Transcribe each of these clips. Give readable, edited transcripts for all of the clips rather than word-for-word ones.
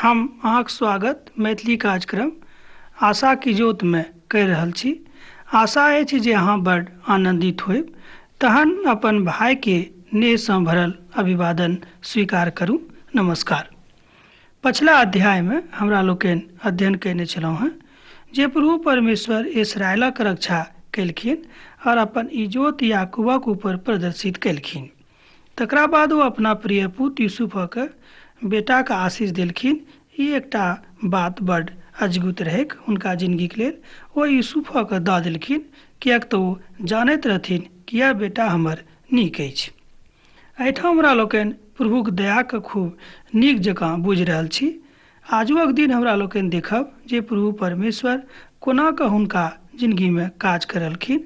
हम अहाँक स्वागत मैथिली कार्यक्रम आशा की ज्योतमे करि रहल छी। आशा अछि जे अहाँ बड आनन्दित होयब। तहन अपन भाइके नेहसँ भरल अभिवादन स्वीकार करू। नमस्कार। पछिला अध्यायमे हमरा लोकनि अध्ययन कयने छलहुँ हेँ जे प्रभु परमेश्वर इसराइलक रक्षा केलखिन और अपन इजोत याकूबक ऊपर प्रदर्शित केलखिन। तकरा बाद ओ अपना प्रिय पुत यूसुफक बेटाके आशीष देलखिन। ई एकटा बात बड अजगुत रहैक हुनका जिनगीके लेल। ओ यूसुफके दऽ देलखिन किएक तऽ ओ जानैत रहथिन कि यह बेटा हमर नीक अछि। एहिठाम हमरा लोकनि प्रभुक दयाके खूब नीक जकाँ बुझि रहल छी। आजुक दिन हमरा लोकनि देखब जे प्रभु परमेश्वर कोना कऽ हुनका जिनगीमे काज करलखिन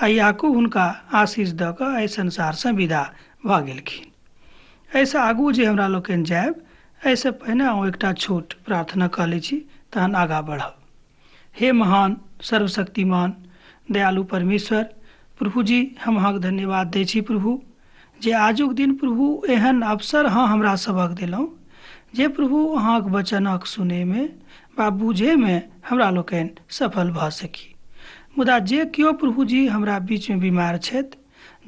आ याकूब हुनका आशीष दऽ कऽ एहि संसारसँ विदा भऽ गेलखिन। एहिसँ आगू जे हमरा लोकनि जायब एहिसँ पहिने अहूँ एकटा छोट प्रार्थना कऽ लै छी, तहन आगाँ बढ़ब। हे महान सर्वशक्तिमान दयालु परमेश्वर प्रभु जी, हम अहाँके धन्यवाद दै छी प्रभु जे आजुक दिन प्रभु एहन अवसर अहाँ हमरा सभक देलहुँ जे प्रभु अहाँक वचनक सुनैमे वा बुझैमे हमरा लोकनि सफल भऽ सकी। मुदा जे केओ प्रभुजी हमरा बीचमे बीमार छथि,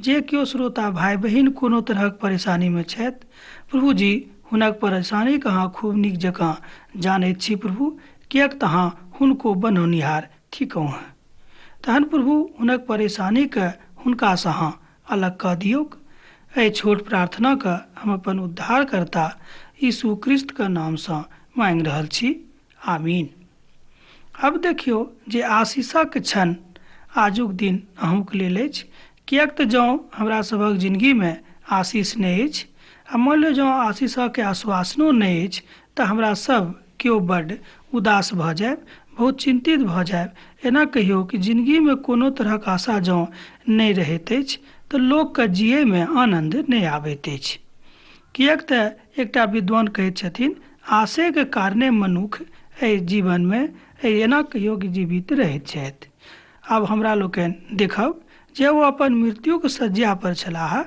जे केओ श्रोता भाइ बहिन कोनो तरहक परेशानीमे छथि, प्रभुजी हुनक परेशानीके अहाँ खूब नीक जकाँ जानैत छी प्रभु, किएक तऽ अहाँ हुनको बनौनिहार थिकहुँ हेँ। तहन प्रभु हुनक परेशानीके हुनकासँ अहाँ अलग कऽ दियौक। एहि छोट प्रार्थनाके हम अपन उद्धारकर्ता यीशु क्रिस्तके नामसँ माँगि रहल छी। आमीन। अब देखियौ जे आशीषक क्षण आजुक दिन अहूँके लेल अछि, किएक तऽ जँ हमरा सभक जिनगीमे आशीष नहि अछि आ मानि लियौ जँ आशीषक आश्वासनो नहि अछि तऽ हमरा सब केओ बड्ड उदास भऽ जायब, बहुत चिन्तित भऽ जायब। एना कहियौ कि जिनगीमे कोनो तरहक आशा जँ नहि रहैत अछि तऽ लोकके जियैमे आनन्द नहि आबैत अछि। किएक तऽ एकटा विद्वान कहैत छथिन, आशेके कारणे मनुख एहि जीवनमे एना कहियौ कि जीवित रहैत छथि। आब हमरा लोकनि देखब जे ओ अपन मृत्युक सज्जा पर छलाह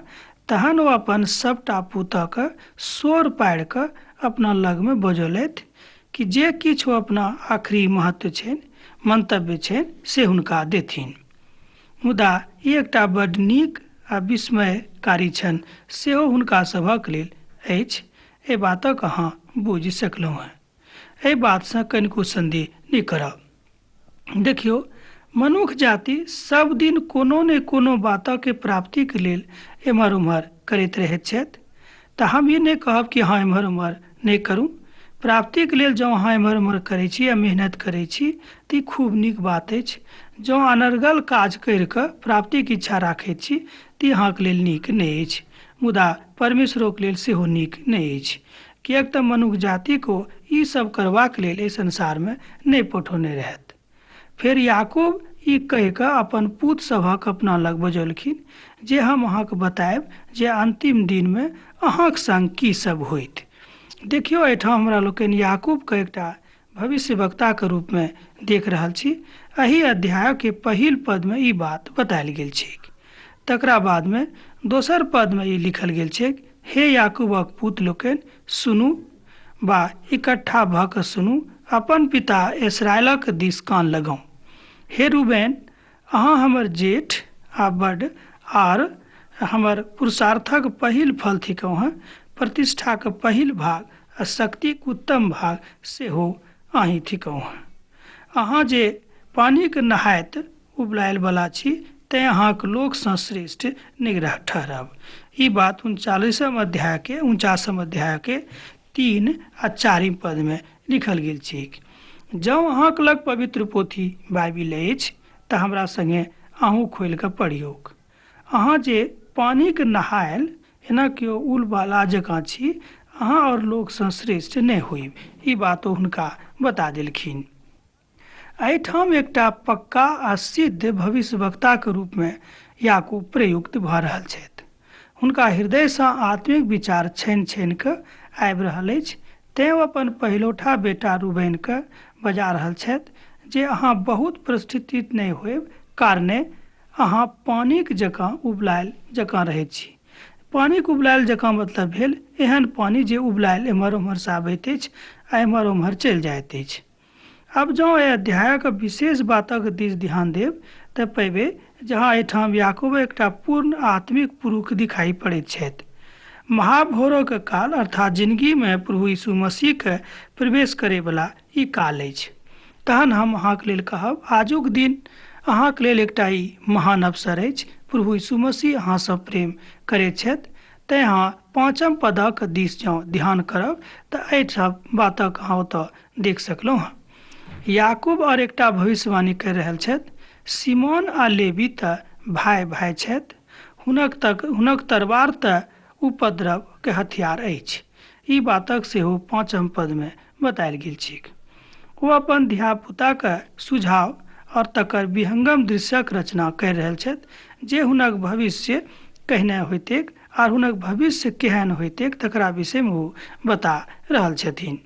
तहन ओ अपन सबटा पुतक शोर पाड़ि कऽ अपना लगमे बजौलथि कि जे किछु अपना आखिरी महत्व छनि, मंतव्य छनि, से हुनका देथिन। मुदा ई एकटा बड्ड नीक आ विस्मयकारी क्षण सेहो हुनका सभक लेल अछि। एहि बातक अहाँ बुझि सकलहुँ हेँ। एहि बातसँ कनिको सन्देह नहि करब। देखियौ, मनुख जाति सब दिन कोनो ने कोनो बातके प्राप्तिके लेल एम्हर ओम्हर करैत रहैत छथि। तऽ हम ई नहि कहब कि अहाँ एम्हर ओम्हर नहि करू। प्राप्तिके लेल जँ अहाँ एम्हर ओम्हर करै छी आ मेहनत करै छी तऽ ई खूब नीक बात अछि। जँ अनर्गल काज करि कऽ प्राप्तिके इच्छा राखैत छी तऽ ई अहाँके लेल नीक नहि अछि। मुदा परमेश्वरोके लेल सेहो नीक नहि अछि, किएक तऽ मनुख जातिक ओ ई सब करबाक लेल एहि संसारमे नहि पठौने रहथि। फेर याकूब ई कहि कऽ अपन पूत सभक अपना लग बजौलखिन जे हम अहाँके बतायब जे अन्तिम दिनमे अहाँक संग की सब होइत। देखियौ, एहिठाम हमरा लोकनि याकूबके एकटा भविष्यवक्ताके रूपमे देख रहल छी। एहि अध्यायके पहिल पदमे ई बात बतायल गेल छैक। तकरा बादमे दोसर पदमे ई लिखल गेल छैक, हे याकूबक पूत लोकनि सुनू वा इकट्ठा भऽ कऽ सुनू, अपन पिता इसराइलक दिस कान लगाउ। हे रूबेन, अहाँ हमर जेठ आ बड आर हमर पुरुषार्थक पहिल फल थिकहुँ हेँ, प्रतिष्ठाक पहिल भाग आ शक्तिक उत्तम भाग सेहो अहीं थिकहुँ हेँ। अहाँ जे पानिक नहाइत उबलायल बला छी, तेँ अहाँक लोकसँ श्रेष्ठ निग्रह ठहरब। ई बात 39 अध्यायके 49 अध्यायके 3 आ 4 पदमे लिखल गेल छैक। जँ अहाँक लग पवित्र पोथी बाइबिल अछि तऽ हमरा संगे अहूँ खोलि कऽ पढ़ियौक। अहाँ जे पानिक नहायल एना केओ उलबाला जकाँ छी, अहाँ आओर लोकसँ श्रेष्ठ नहि होइब। ई बात ओ हुनका बता देलखिन। एहिठाम एकटा पक्का आ सिद्ध भविष्यवक्ताके रूपमे याकूब प्रयुक्त भऽ रहल छथि। हुनका हृदयसँ आत्मिक विचार छानि छानि कऽ आबि रहल अछि, तेँ ओ अपन पहिलौठा बेटा रूबेनके बजा रहल छथि जे अहाँ बहुत प्रतिष्ठित नहि होयब कारणे अहाँ पानिक जकाँ उबलायल जकाँ रहैत छी। पानिक उबलायल जकाँ मतलब भेल एहन पानि जे उबलायल एम्हर ओम्हरसँ आबैत अछि आ एम्हर ओम्हर चलि जाइत अछि। आब जँ एहि अध्यायक विशेष बातक दिस ध्यान देब तऽ पयबै जहाँ एहिठाम याकूब एकटा पूर्ण आत्मिक पुरुष दिखाई पड़ैत छथि। महाभोरक काल अर्थात जिनगीमे प्रभु यीशु मसीहके प्रवेश करैवला ई काल अछि। तहन हम अहाँके लेल कहब, आजुक दिन अहाँके लेल एकटा ई महान अवसर अछि। प्रभु यीशु मसीह अहाँसँ प्रेम करैत छथि। तेँ अहाँ पाँचम पदक दिस जँ ध्यान करब तऽ एहि सब बातक अहाँ ओतऽ देख सकलहुँ हँ। याकूब आओर एकटा भविष्यवाणी करि रहल छथि। सिमोन आ लेवी तऽ भाय भाय छथि, हुनक तरवार तऽ उपद्रव के हथियार अछि। ई बातक सेहो पाँचम पदमे बतायल गेल छैक। ओ अपन धियापुताके सुझाव आओर तकर विहंगम दृश्यक रचना करि रहल छथि जे हुनक भविष्य कहने होइतैक आर हुनक भविष्य केहन होइतैक तकरा विषयमे ओ बता रहल छथिन।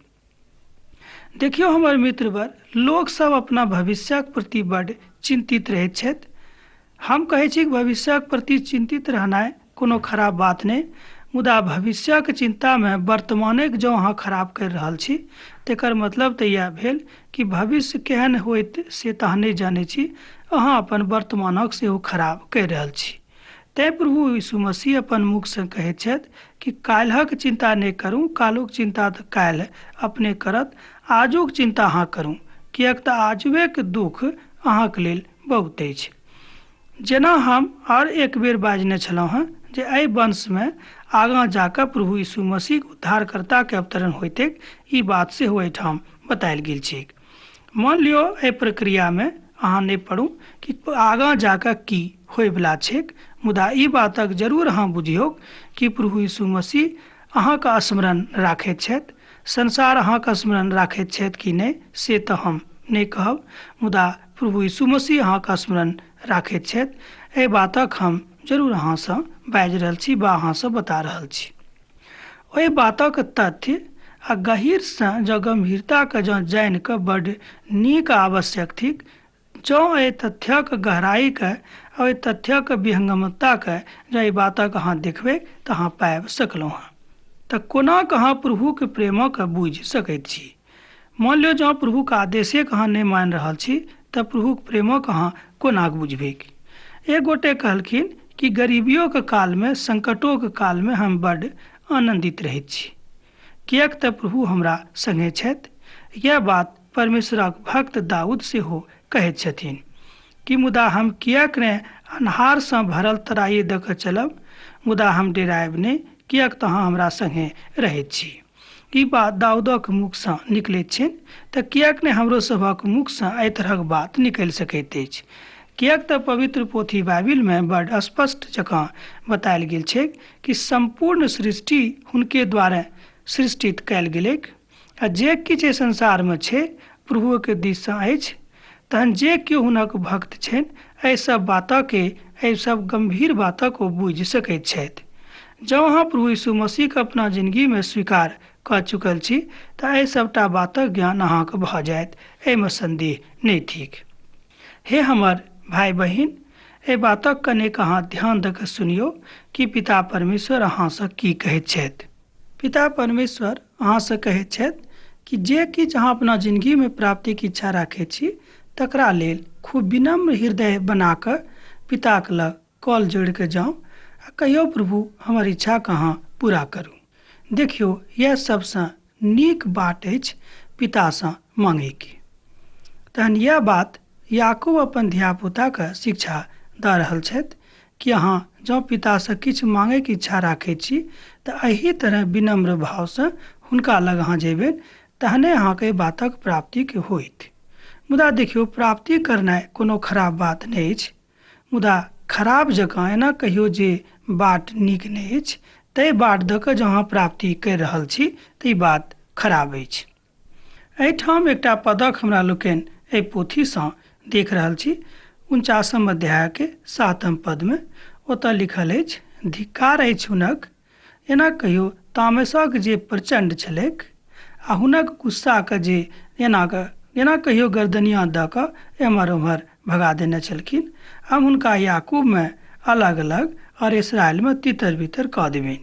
देखियौ हमर मित्रवर, लोकसभ अपना भविष्यक प्रति बड्ड चिन्तित रहैत छथि। हम कहै छी कि भविष्यक प्रति चिन्तित रहनाइ कोनो खराब बात नहि, मुदा भविष्यक चिन्तामे वर्तमानेक जँ अहाँ खराब करि रहल छी तकर मतलब तऽ इएह भेल कि भविष्य केहन होइत से तऽ अहाँ नहि जानै छी, अहाँ अपन वर्तमानक सेहो खराब करि रहल छी। तेँ प्रभु यीशु मसीह अपन मुखसँ कहैत छथि कि काल्हिक चिन्ता नहि करू, काल्हुक चिन्ता तऽ काल्हि अपने करत, आजुक चिन्ता अहाँ करू, किएक तऽ आजुएक दुःख अहाँके लेल बहुत अछि। जेना हम आओर एक बेर बाजने छलहुँ हँ जे एहि वंशमे आगाँ जाकऽ प्रभु यीशु मसीह उद्धारकर्ताके अवतरण होइतैक, ई बात सेहो एहिठाम बतायल गेल छैक। मान लियौ एहि प्रक्रियामे अहाँ नहि पढ़ू कि आगाँ जाकऽ की होइवला छैक, मुदा ई बातक जरूर अहाँ बुझियौ कि प्रभु यीशु मसीह अहाँके स्मरण राखैत छथि। संसार अहाँके स्मरण राखैत छथि कि नहि से तऽ हम नहि कहब, मुदा प्रभु यीशु मसीह अहाँके स्मरण राखैत छथि। एहि बातक हम जरूर अहाँसँ बाजि रहल छी वा अहाँसँ बता रहल छी। ओहि बातक तथ्य आ गहीरसँ जँ गम्भीरताके जँ जानि कऽ बड्ड नीक आवश्यक थिक। जँ एहि तथ्यक गहराइके आ ओहि तथ्यक विहंगमताके जँ एहि बातक अहाँ देखबै तऽ अहाँ पाबि सकलहुँ हँ। तऽ कोना कऽ अहाँ प्रभुके प्रेमक बुझि सकैत छी? मान लियौ जँ प्रभुक आदेशेके अहाँ नहि मानि रहल छी तऽ प्रभुक प्रेमक अहाँ कोना कऽ बुझबै? एक गोटे कहलखिन कि गरीबियोके कालमे, संकटोके कालमे हम बड्ड आनन्दित रहैत छी, किएक तऽ प्रभु हमरा सङ्गे छथि। यैह बात परमेश्वरक भक्त दाऊद सेहो कहैत छथिन कि मुदा हम किएक ने अन्हारसँ भरल तराई दऽ कऽ चलब, मुदा हम डेरायब नहि, किएक तऽ अहाँ हमरा सङ्गे रहैत छी। ई बात दाऊदक मुखसँ निकलैत छनि तऽ किएक नहि हमरो सभक मुखसँ एहि तरहक बात निकलि सकैत अछि? किएक तऽ पवित्र पोथी बाइबिलमे बड्ड स्पष्ट जकाँ बतायल गेल छैक कि सम्पूर्ण सृष्टि हुनके द्वारे सृष्टित कयल गेलैक आ जे किछु एहि संसारमे छै प्रभुएके दिससँ अछि। तहन जे केओ हुनक भक्त छनि एहि सब बातके, एहि सब गम्भीर बातक ओ बुझि सकैत छथि। जँ अहाँ प्रभु यीशु मसीहके अपना जिनगीमे स्वीकार कऽ चुकल छी तऽ एहि सबटा बातक ज्ञान अहाँके भऽ जायत, एहिमे सन्देह नहि थिक। हे हमर भाय बहिन, एहि बातक कनेक अहाँ ध्यान दऽ कऽ सुनियौ कि पिता परमेश्वर अहाँसँ की कहैत छथि। पिता परमेश्वर अहाँसँ कहैत छथि कि जे किछु अहाँ अपना जिनगीमे प्राप्तिक इच्छा राखैत छी तकरा लेल खूब विनम्र हृदय बना कऽ पिताक लग कॉल जोड़ि कऽ जाउ आ कहियौ, प्रभु हमर इच्छाके अहाँ पूरा करू। देखियौ, इएह सबसँ नीक बाट अछि पितासँ माँगैके। तहन इएह बात याकूब अपन धियापुताके शिक्षा दऽ रहल छथि कि अहाँ जँ पितासँ किछु माँगैके इच्छा राखैत छी तऽ एहि तरह विनम्र भावसँ हुनका लग अहाँ जेबनि तहने अहाँके एहि बातक प्राप्तिके होइत। मुदा देखियौ, प्राप्ति करनाइ कोनो खराब बात नहि अछि, मुदा खराब जकाँ एना कहियौ जे बाट नीक नहि अछि, ताहि बाट दऽ कऽ जँ अहाँ प्राप्ति करि रहल छी तऽ ई बात खराब अछि। एहिठाम एकटा पदक हमरा लोकनि एहि पोथीसँ देख रहल छी। 49म अध्यायके 7म पदमे ओतऽ लिखल अछि, धिक्कार अछि हुनक, एना कहियौ तामसक जे प्रचण्ड छलैक आ हुनक गुस्साके जे एना कहियो गर्दनिया दऽ कऽ एम्हर ओम्हर भगा देने छलखिन। हम हुनका याकूबमे अलग अलग और इसराइलमे तितर बितर कऽ देबनि।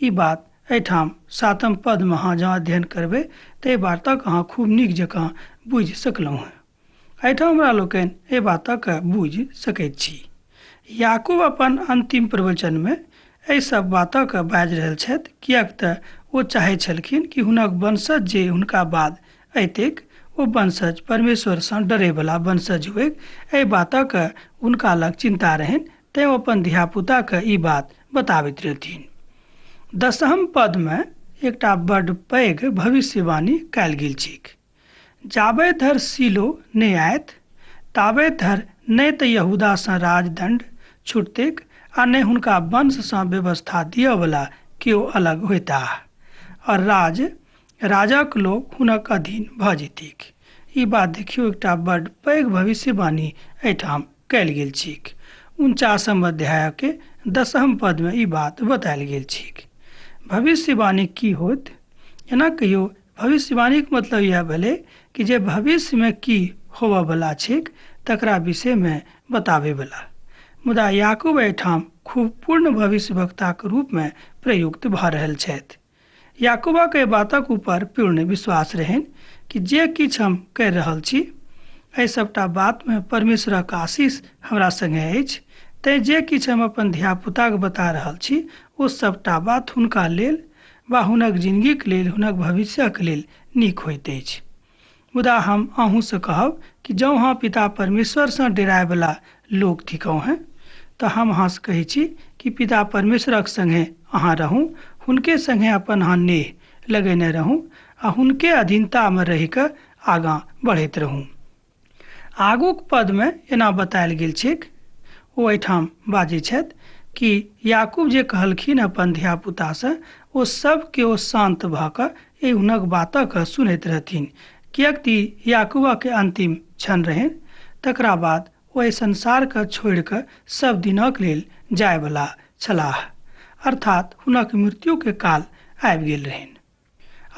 ई बात एहिठाम 7 पदमे अहाँ जँ अध्ययन करबै तऽ एहि बातक अहाँ खूब नीक जकाँ बुझि सकलहुँ हेँ। एहिठाम हमरा लोकनि एहि बातक बुझि सकैत छी। याकूब अपन अन्तिम प्रवचनमे एहि सब बातक बाजि रहल छथि, किएक तऽ ओ चाहै छलखिन कि हुनक वंशज जे हुनका बाद अयतैक ओ वंशज परमेश्वरसँ डरैवला वंशज होइक। एहि बातक हुनका लग चिन्ता रहनि, तेँ ओ अपन धियापुताके ई बात बताबैत रहथिन। 10 पदमे एकटा बड्ड पैघ भविष्यवाणी कयल गेल छैक। जाबे धरि सीलो नहि आयत ताबे धरि नहि तऽ यहूदासँ राजदण्ड छुटतैक आ नहि हुनका वंशसँ व्यवस्था दिअवला केओ अलग होयताह और राजाक लोक हुनक अधीन भऽ जेतैक। ई बात देखियौ, एकटा बड्ड पैघ भविष्यवाणी एहिठाम कयल गेल छैक। 49 अध्यायके 10 पदमे ई बात बतायल गेल छैक। भविष्यवाणी की होत? एना कहियौ, भविष्यवाणीके मतलब इएह भेलै कि जे भविष्यमे की होबयवला छैक तकरा विषयमे बताबैवला। मुदा याकूब एहिठाम खूब पूर्ण भविष्यवक्ताके रूपमे प्रयुक्त भऽ रहल छथि। याकूबक एहि बातक ऊपर पूर्ण विश्वास रहनि कि जे किछु हम करि रहल छी एहि सबटा बातमे परमेश्वरक आशीष हमरा सङ्गे अछि, तेँ जे किछु हम अपन धियापुताके बता रहल छी ओ सबटा बात हुनका लेल वा हुनक जिनगीके लेल, हुनक भविष्यक लेल नीक होइत अछि। मुदा हम अहूँसँ कहब कि जँ अहाँ पिता परमेश्वरसँ डरायवला लोक थिकहुँ हेँ तऽ हम अहाँसँ कहै छी कि पिता परमेश्वरक सङ्गे अहाँ रहू, हुनके सङ्गे अपन अहाँ नेह लगेने रहू आ हुनके अधीनतामे रहिकऽ आगाँ बढ़ैत रहू। आगूक पदमे एना बतायल गेल छैक, ओ एहिठाम बाजै छथि कि याकूब जे कहलखिन अपन धियापुतासँ ओ सब केओ शान्त भऽ कऽ एहि हुनक बातक सुनैत रहथिन, किएक कि याकूबके अन्तिम क्षण रहनि। तकरा बाद ओ एहि संसारके छोड़ि कऽ सब दिनक लेल जायवला छलाह, अर्थात हुनक मृत्युके काल आबि गेल रहनि।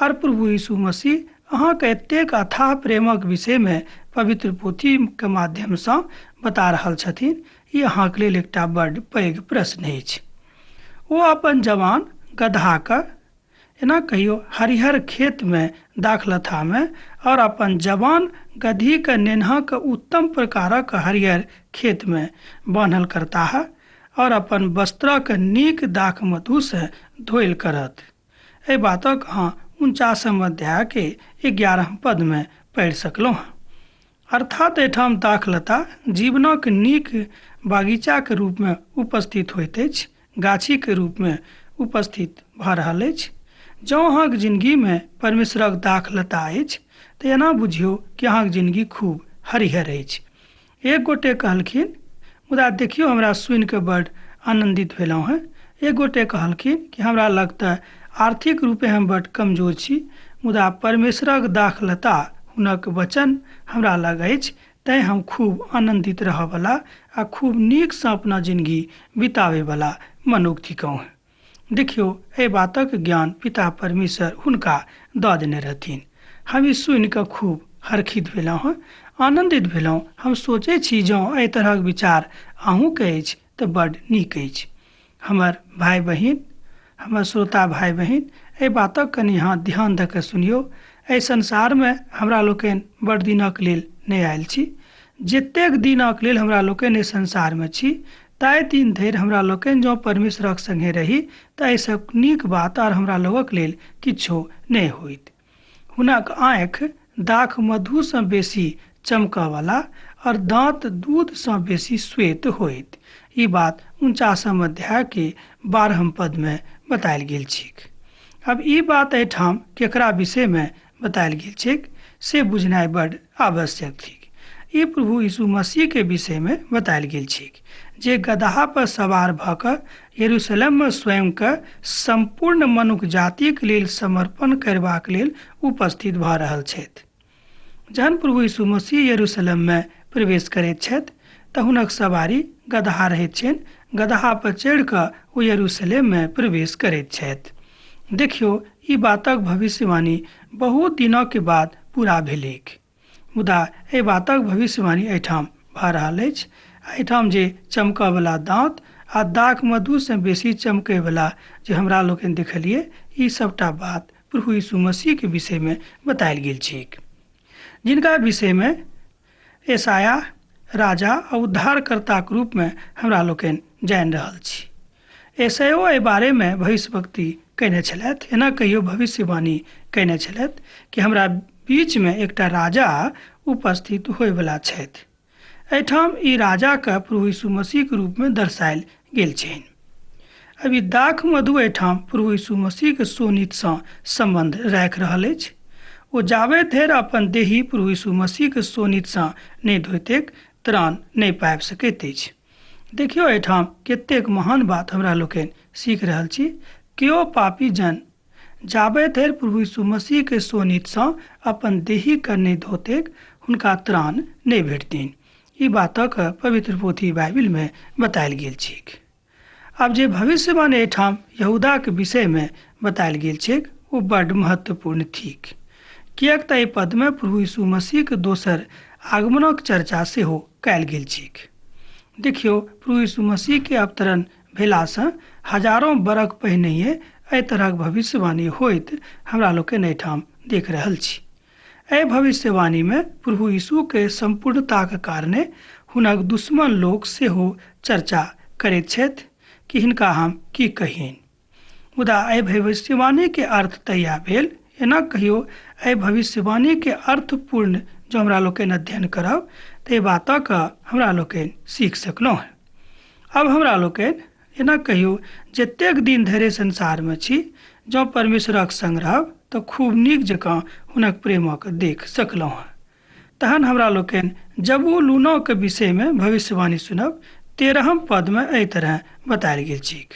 और प्रभु यीशु मसीह अहाँके एतेक अथाह प्रेमक विषयमे पवित्र पोथीके माध्यमसँ बता रहल छथिन, ई अहाँके लेल एकटा बड्ड पैघ प्रश्न अछि। ओ अपन जवान गदहाके एना कहियो हरिहर खेतमे दाखलथामे और अपन जवान गदहीके नेन्हाके उत्तम प्रकारक हरिहर खेतमे बान्हल करताह और अपन वस्त्रक नीक दाख मधुसँ धोइल करत। एहि बातक अहाँ 49 अध्यायके 11 पदमे पढ़ि सकलहुँ। अर्थात एहिठाम दाखलता जीवनक नीक बगीचाके रूपमे उपस्थित होइत अछि, गाछीके रूपमे उपस्थित भऽ रहल अछि। जँ अहाँके जिनगीमे परमेश्वरक दाखलता अछि तऽ एना बुझियौ कि अहाँके जिनगी खूब हरिहर अछि। एक गोटे कहलखिन, मुदा देखियौ हमरा सुनिकऽ बड्ड आनन्दित भेलहुँ हेँ। एक गोटे कहलखिन कि हमरा लग तऽ आर्थिक रूपे हम बड्ड कमजोर छी, मुदा परमेश्वरक दाखलता हुनक वचन हमरा लग अछि, तैँ हम खूब आनन्दित रहऽवला आ खूब नीकसँ अपना जिनगी बिताबैवला मनुख थिकहुँ। देखियौ, एहि बातक ज्ञान पिता परमेश्वर हुनका दऽ देने रहथिन। हम ई सुनिकऽ खूब हर्षित भेलहुँ हँ, आनन्दित भेलहुँ। हम सोचै छी जँ एहि तरहक विचार अहूँके अछि तऽ बड्ड नीक अछि। हमर भाय बहिन, हमर श्रोता भाय बहिन, एहि बातक कनि अहाँ ध्यान दऽ कऽ सुनियौ। एहि संसारमे हमरा लोकनि बड्ड दिनक लेल नहि आयल छी। जतेक दिनक लेल हमरा लोकनि एहि संसारमे छी ताहि दिन धरि हमरा लोकनि जँ परमेश्वरक सङ्गे रही तऽ एहिसँ नीक बात आर हमरा लोकक लेल किछो नहि होइत। हुनक आँखि दाख मधुसँ बेसी चमकऽवला और दाँत दूधसँ बेसी श्वेत होइत। ई बात 49 अध्यायके 12 पदमे बतायल गेल छैक। अब ई बात एहिठाम केकरा विषयमे बतायल गेल छैक से बुझनाइ बड्ड आवश्यक थिक। ई प्रभु यीशु मसीहके विषयमे बतायल गेल छैक जे गदहा पर सवार भऽ कऽ यरूशलेममे स्वयंके सम्पूर्ण मनुख जातिक लेल समर्पण करबाक लेल उपस्थित भऽ रहल छथि। जहन प्रभु यीशु मसीह यरूशलेममे प्रवेश करैत छथि तऽ हुनक सवारी गदहा रहैत छनि। गदहा पर चढ़ि कऽ ओ यरूशलेममे प्रवेश करैत छथि। देखियौ, ई बातक भविष्यवाणी बहुत दिनक बाद पूरा भेलैक, मुदा एहि बातक भविष्यवाणी एहिठाम भऽ रहल अछि। एहिठाम जे चमकऽवला दाँत आ दाख मधुसँ बेसी चमकैवला जे हमरा लोकनि देखलियै, ई सबटा बात प्रभु यीशु मसीहके विषयमे बतायल गेल छैक, जिनका विषयमे यशायाह राजा आ उद्धारकर्ताके रूपमे हमरा लोकनि जानि रहल छी। यशायाहो एहि बारेमे भविष्यवक्ति कयने छलथि, एना कहियो भविष्यवाणी कयने छलथि कि हमरा बीचमे एकटा राजा उपस्थित होइवला छथि। एहिठाम ई राजाके प्रभु यीशु मसीहके रूपमे दर्शायल गेल छनि। अब ई दाख मधु एहिठाम प्रभु यीशु मसीहके शोणितसँ सम्बन्ध राखि रहल अछि। ओ जाबे धरि अपन देही प्रभु यीशु मसीहके शोणितसँ नहि धोइतेक त्राण नहि पाबि सकैत अछि। देखियौ एहिठाम कतेक महान बात हमरा लोकनि सीख रहल छी। केओ पापी जन जाबे धरि प्रभु यीशु मसीहके शोणितसँ अपन देहीके नहि धोतेक हुनका त्राण नहि भेटतनि। ई बातक पवित्र पोथी बाइबिलमे बतायल गेल छैक। आब जे भविष्यवाणी एहिठाम यहूदाके विषयमे बतायल गेल छैक ओ बड्ड महत्वपूर्ण थिक, किएक तऽ एहि पदमे प्रभु यीशु मसीहके दोसर आगमनक चर्चा सेहो कयल गेल छैक। देखियौ, प्रभु यीशु मसीहके अवतरण भेलासँ हजारों बरख पहिनहिए एहि तरहक भविष्यवाणी होइत हमरा लोकनि एहिठाम देख रहल छी। एहि भविष्यवाणीमे प्रभु यीशुके सम्पूर्णताक कारणे हुनक दुश्मन लोक सेहो चर्चा करैत छथि कि हिनका हम की कहियनि। मुदा एहि भविष्यवाणीके अर्थ तहिया भेल, एना कहियो एहि भविष्यवाणीके अर्थपूर्ण जँ हमरा लोकनि अध्ययन करब तऽ एहि बातक हमरा लोकनि सीख सकलहुँ। अब हमरा लोकनि एना कहियो जतेक दिन धरि संसारमे छी जँ परमेश्वरक संग रहब तऽ खूब नीक जकाँ हुनक प्रेमक देख सकलहुँ हँ। तहन हमरा लोकनि जबूलूनोके विषयमे भविष्यवाणी सुनब। 13 पदमे एहि तरह बतायल गेल छैक,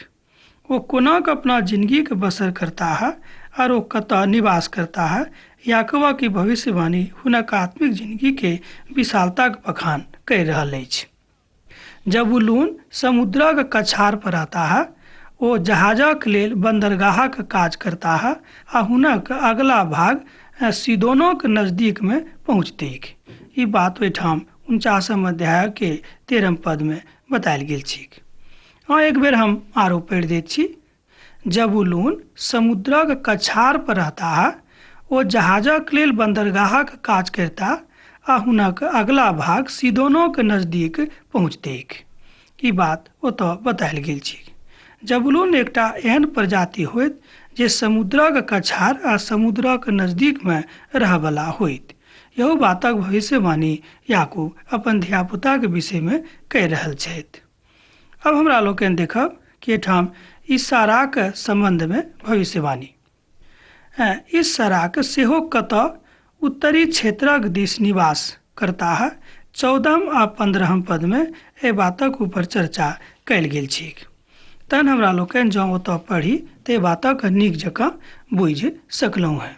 ओ कोनाक अपना जिंदगीके बसर करता है और ओ कतऽ निवास करता है। याकूबक की भविष्यवाणी हुनक आत्मिक जिंदगीके विशालताक बखान कहि रहल अछि। जबूलून समुद्रक कछार पर रहता है, ओ जहाजक लेल बन्दरगाहक काज करता है आ हुनक अगला भाग सीदोनोक नजदीकमे पहुँचतैक। ई बात ओहिठाम 49 अध्यायके 13 पदमे बतायल गेल छैक। हाँ, एक बेर हम आरो पढ़ि दैत छी। जबूलून समुद्रक कछार पर रहता है, ओ जहाजक लेल बन्दरगाहक काज करता आ हुनक अगला भाग सीदोनोक नजदीक पहुँचतैक। ई बात ओतऽ बतायल गेल छैक। जबूलून एकटा एहन प्रजाति होइत जे समुद्रक कछार आ समुद्रक नजदीकमे रहयवला होइत। इहो बातक भविष्यवाणी याकूब अपन धियापुताके विषयमे कहि रहल छथि। अब हमरा लोकनि देखब कि एहिठाम इसाराक सम्बन्धमे भविष्यवाणी। इसाराक सेहो कतऽ उत्तरी क्षेत्रक दिस निवास करता है। 14 आ 15 पदमे एहि बातक ऊपर चर्चा कयल गेल छैक। तहन हमरा लोकनि जँ ओतऽ पढ़ी तऽ एहि बातक नीक जकाँ बुझि सकलहुँ हेँ।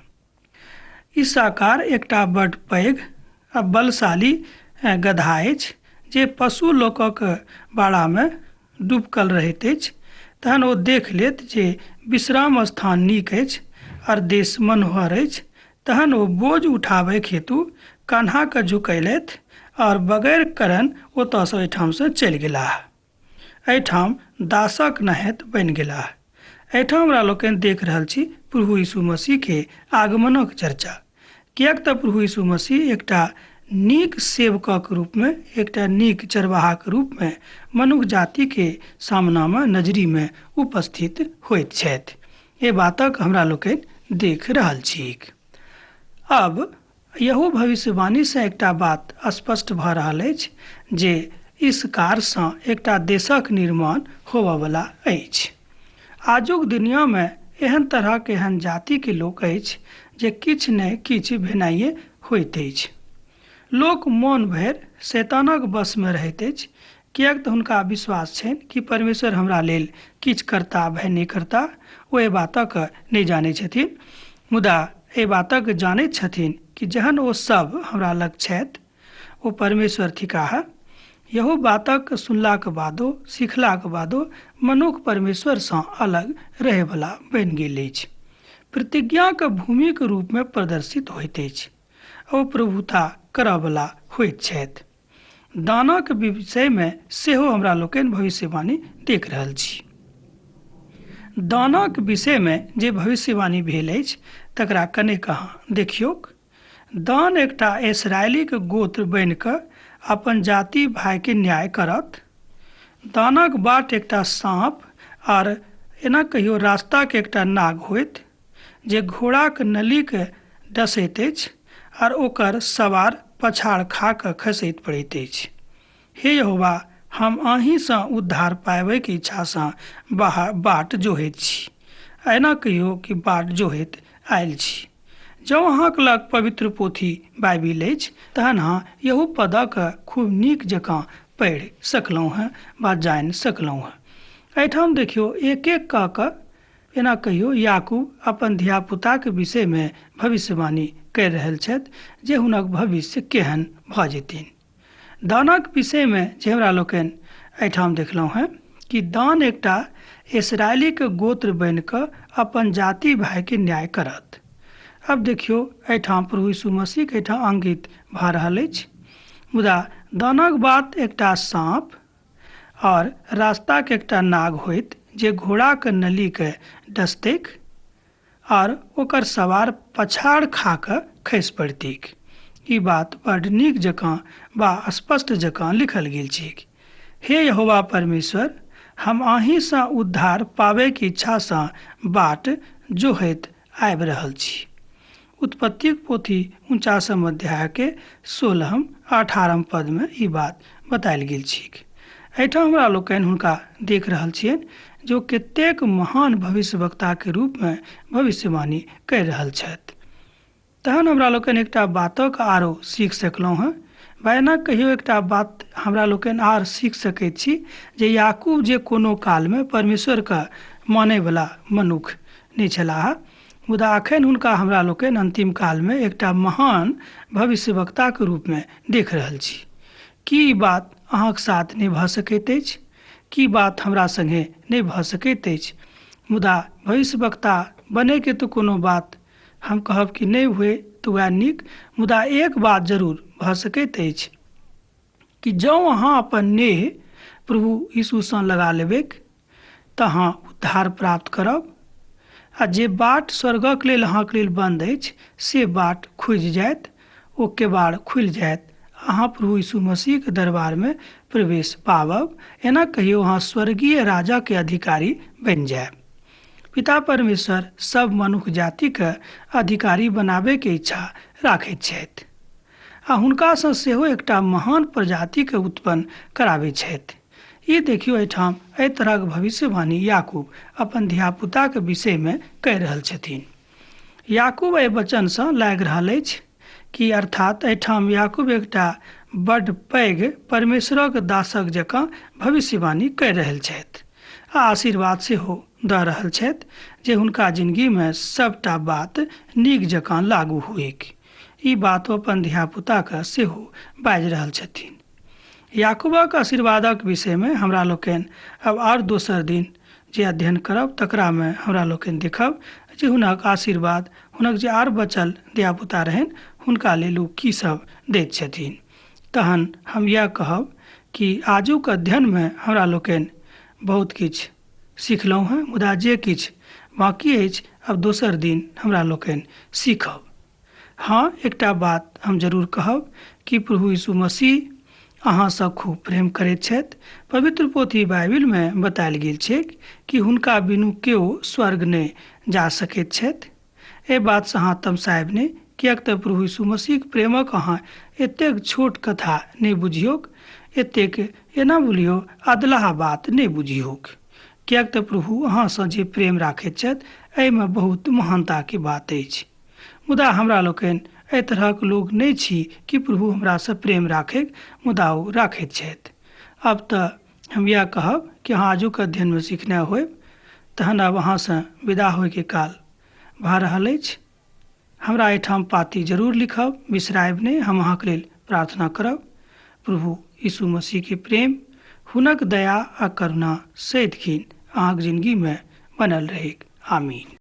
इसाकार एकटा बड्ड पैघ आ बलशाली गधा अछि जे पशु लोकक बाड़ामे डुबकल रहैत अछि। तहन ओ देख लेत जे विश्राम स्थान नीक अछि और देश मनोहर अछि। तहन ओ बोझ उठाबैके हेतु कान्हाके झुकैलथि और बगैर करण ओतऽसँ एहिठामसँ चलि गेलाह। एहिठाम दासक नहैत बनि गेलाह। एहिठाम हमरा लोकनि देख रहल छी प्रभु यीशु मसीहके आगमनक चर्चा, किएक तऽ प्रभु यीशु मसीह एकटा नीक सेवकक रूपमे, एकटा नीक चरवाहाक रूपमे मनुख जातिके सामनामे नजरीमे उपस्थित होइत छथि। एहि बातक हमरा लोकनि देख रहल छी। अब यहू भविष्यवाणीसँ एकटा बात स्पष्ट भऽ रहल अछि जे इस कारसँ एकटा देशक निर्माण होबयवला अछि। आजुक दुनियामे एहन तरहक एहन जातिके लोक अछि जे किछु ने किछु भेनाइए होइत अछि। लोक मोन भरि शैतानक वशमे रहैत अछि, किएक तऽ हुनका विश्वास छनि कि परमेश्वर हमरा लेल किछु करता भय नहि करता, ओ एहि बातक नहि जानै छथिन। मुदा एहि बातक जानैत छथिन कि जहन ओ सब हमरा लग छथि ओ परमेश्वर थिकाह। यहू बातक सुनलाक बादो सिखलाक बादो मनुख परमेश्वरसँ अलग रहैवला बनि गेल अछि। प्रतिज्ञाक भूमिक रूपमे प्रदर्शित होइत अछि ओ प्रभुता करऽवला होइत छथि। दानक विषयमे सेहो हमरा लोकनि भविष्यवाणी देख रहल छी। दानक विषयमे जे भविष्यवाणी भेल अछि तकरा कनेक अहाँ देखियौक। दान एकटा इसराइलीक गोत्र बनि कऽ अपन जाति भाइके न्याय करत। दानक बाट एकटा साँप आर एना कहियो रास्ताके एकटा नाग होइत जे घोड़ाक नलीके डसैत अछि आर ओकर सवार पछाड़ खा कऽ खसैत पड़ैत अछि। हे यहोवा, हम अहीँसँ उद्धार पाबैके इच्छासँ बाट जोहैत छी, एना कहियो कि बाट जोहैत आयल छी। जँ अहाँके लग पवित्र पोथी बाइबिल अछि तहन अहाँ यहू पदक खूब नीक जकाँ पढ़ि सकलहुँ हेँ वा जानि सकलहुँ हेँ। एहिठाम देखियौ एक एक कऽ कऽ एना कहियो याकूब अपन धियापुताके विषयमे भविष्यवाणी करि रहल छथि जे हुनक भविष्य केहन भऽ जेतनि। दानक विषयमे जे हमरा लोकनि एहिठाम देखलहुँ हेँ कि दान एकटा इसराइलीके गोत्र बनि कऽ अपन जाति भाइके न्याय करत। अब देखियौ एहिठाम प्रभु यीशु मसीहके एहिठाम अंकित भऽ रहल अछि। मुदा दानक बात एकटा साँप और रास्ताके एकटा नाग होइत जे घोड़ाके नलीके डसतैक और ओकर सवार पछाड़ खा कऽ खसि पड़तैक। ई बात बड नीक जकाँ वा स्पष्ट जकाँ लिखल गेल छैक। हे यहोवा परमेश्वर, हम अहीँसँ उद्धार पाबैके इच्छासँ बाट जोहैत आबि रहल छी। उत्पत्तिक पोथी 49 अध्यायके 16 आ 18 पदमे ई बात बतायल गेल छैक। एहिठाम हमरा लोकनि हुनका देख रहल छियनि जो कतेक महान भविष्यवक्ताके रूपमे भविष्यवाणी करि रहल छथि। तहन हमरा लोकनि एकटा बातक आरो सीख सकलहुँ हेँ वा एना कहियो एकटा बात हमरा लोकनि आर सीख सकैत छी जे याकूब जे कोनो कालमे परमेश्वरके मानैवला मनुख नहि छलाह, मुदा अखन हुनका हमरा लोकनि अन्तिम कालमे एकटा महान भविष्यवक्ताके रूपमे देख रहल छी। की ई बात अहाँके साथ नहि भऽ सकैत अछि? की बात हमरा सङ्गे नहि भऽ सकैत अछि? मुदा भविष्यवक्ता बनैके तऽ कोनो बात हम कहब कि नहि हुए तऽ वएह नीक, मुदा एक बात जरूर भऽ सकैत अछि कि जँ अहाँ अपन नेह प्रभु यीशुसँ लगा लेबैक तऽ अहाँ उद्धार प्राप्त करब आ जे बाट स्वर्गक लेल अहाँके लेल बन्द अछि से बाट खुजि जायत, ओ केबाड़ खुलि जायत, अहाँ प्रभु यीशु मसीहके दरबारमे प्रवेश पाबब। एना कहियो अहाँ स्वर्गीय राजाके अधिकारी बनि जायब। पिता परमेश्वर सब मनुख जातिके अधिकारी बनाबैके इच्छा राखैत छथि आ हुनकासँ सेहो एकटा महान प्रजातिके उत्पन्न कराबै छथि। ई देखियौ एहिठाम एहि तरहक भविष्यवाणी याकूब अपन धियापुताके विषयमे कहि रहल छथिन। याकूब एहि वचनसँ लागि रहल अछि कि अर्थात एहिठाम याकूब एकटा बड्ड पैघ परमेश्वरक दासक जकाँ भविष्यवाणी करि रहल छथि आ आशीर्वाद सेहो दऽ रहल छथि जे हुनका जिनगीमे सबटा बात नीक जकाँ लागू होइक। ई बात ओ अपन धियापुताके सेहो बाजि रहल छथिन। याकूबक आशीर्वादक विषयमे हमरा लोकनि अब आर दोसर दिन जे अध्ययन करब तकरामे हमरा लोकनि देखब जे हुनक आशीर्वाद हुनक जे आर बचल धियापुता रहनि हुनका लेल ओ की सब दैत छथिन। तहन हम इएह कहब कि आजुक अध्ययनमे हमरा लोकनि बहुत किछु सिखलहुँ हेँ, मुदा जे किछु बाँकी अछि अब दोसर दिन हमरा लोकनि सीखब। हाँ, एकटा बात हम जरूर कहब कि प्रभु यीशु मसीह अहाँसँ खूब प्रेम करैत छथि। पवित्र पोथी बाइबिलमे बतायल गेल छैक कि हुनका बिनु केओ स्वर्ग नहि जा सकैत छथि। एहि बातसँ अहाँ तमसायब नहि, किएक तऽ प्रभु यीशु मसीहक प्रेमक अहाँ एतेक छोट कथा नहि बुझियौक, एतेक एना बोलियौ अदलाह बात नहि बुझियौक, किएक तऽ प्रभु अहाँसँ जे प्रेम राखैत छथि एहिमे बहुत महानताके बात अछि। मुदा हमरा लोकनि एहि तरहक लोक नहि छी कि प्रभु हमरासँ प्रेम राखैक, मुदा ओ राखैत छथि। अब तऽ हम इएह कहब कि अहाँ आजुक अध्ययनमे सीखने होयब। तहन आब अहाँसँ विदा होइके काल भऽ रहल अछि। हमरा एहिठाम पाती जरूर लिखब, बिसरायब नहि। हम अहाँके लेल प्रार्थना करब। प्रभु यीशु मसीहके प्रेम, हुनक दया आ करुणा सदिखन अहाँके जिनगीमे बनल रहैक। आमीन।